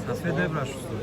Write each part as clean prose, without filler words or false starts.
Сафед мебраш, устод.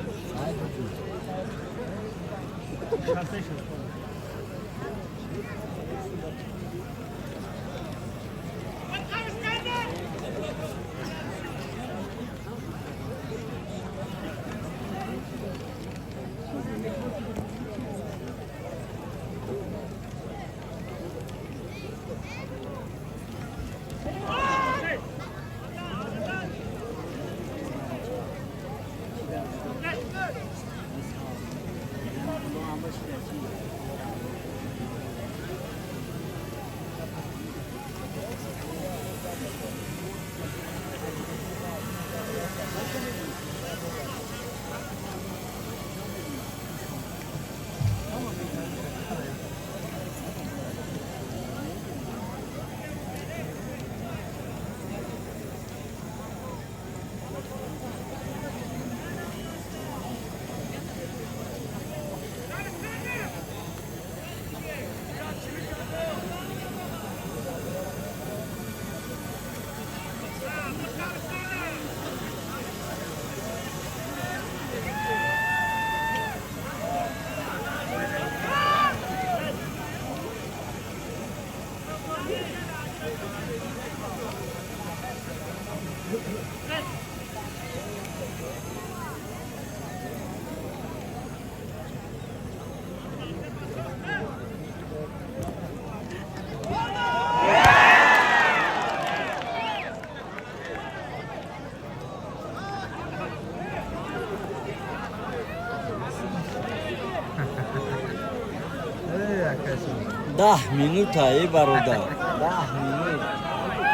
10 минута, е, бародар, 10 минут,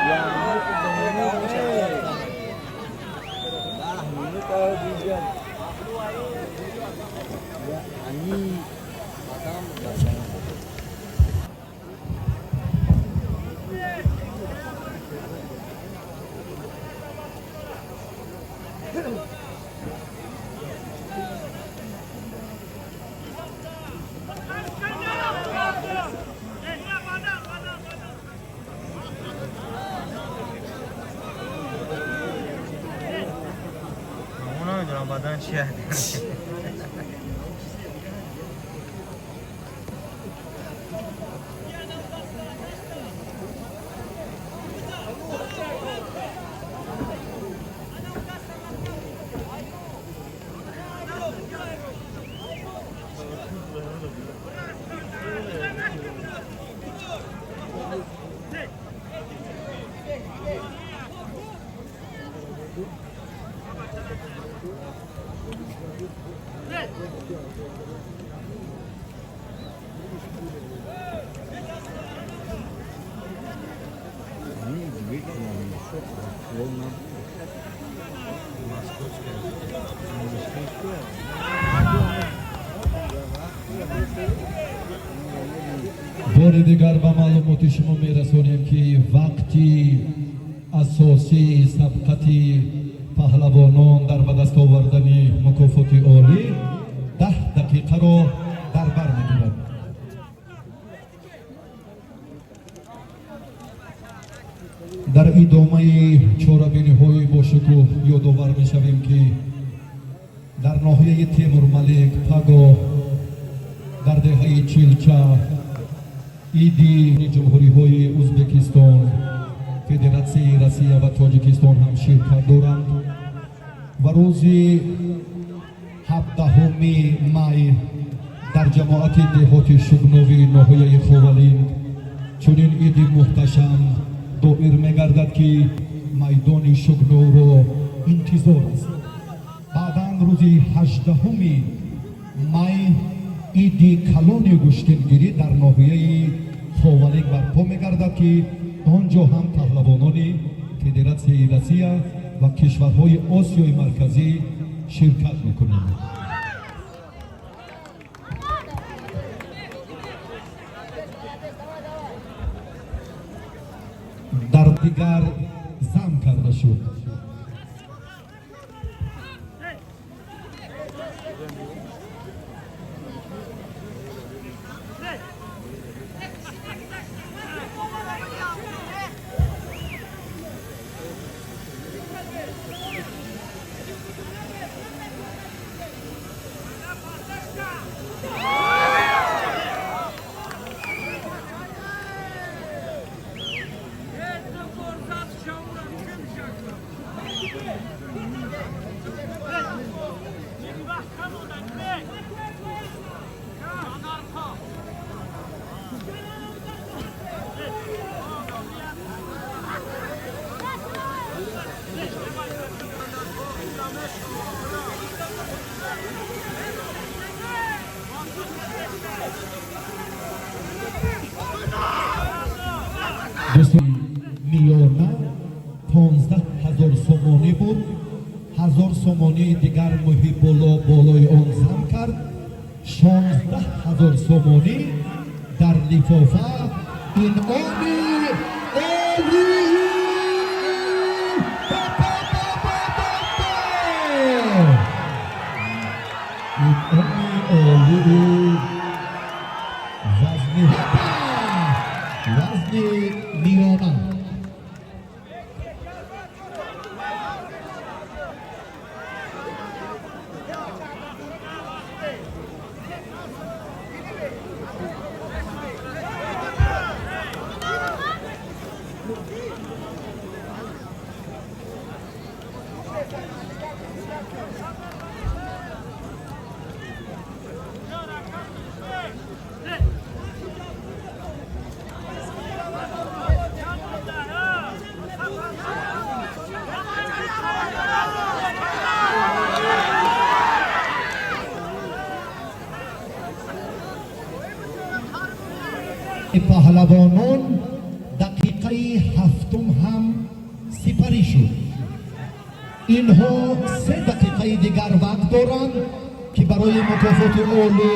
як минут, 2 минут, 10 минута дига. Ани одам қашанг. Ман намедонам бадан чи. Ами двигатель волна. Московская. Московская. Бори дигар ба маълумоти шумо мерасонем, ки вақти асосии сабқати паҳлавонон дар ба даст овардани мукофоти олӣ 10 дақиқаро дар бар мегирад. Дар идомаи чорабиниҳои бошукӯҳ ёдовар мешавем, ки дар ноҳияи Темурмалик пагоҳ дар деҳаи Чилча иди ҷумҳуриҳои Узбекистон, Федератсияи Россия ва Тоҷикистон ҳам ширкат доранд ва рӯзи 17-уми май дар ҷамоати деҳоти Шугнови ноҳияи Ховалинг чунин иди муҳташам доир мегардад, ки майдони Шугновро интизор аст. Баъдан рӯзи 18-уми май иди калони гӯштингирӣ дар ноҳияи Ховалинг барпо мегардад, ки он ҷо ҳам паҳлавонони Федератсияи Россия ва кишварҳои Осиёи Марказӣ ширкат мекунанд. Дар дигар зам карда шуд. Дӯстон, миёна 15 000 сомонӣ буд, 1000 сомонии дигар Муҳибулло болои он зам кард, 16 000 сомонӣ дар лифофа инъоми олӣ. Ба-ба-ба-ба-ба-ба! Инъоми олии вазни вазни миёна. Паҳлавонон дақиқаи ҳафтум ҳам сипарӣ шуд. Инҳо 3 дақиқаи дигар вақт доранд, ки барои мукофоти олӣ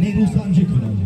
нерӯсанҷӣ кунанд.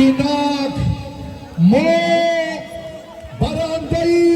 Инак мо барандаи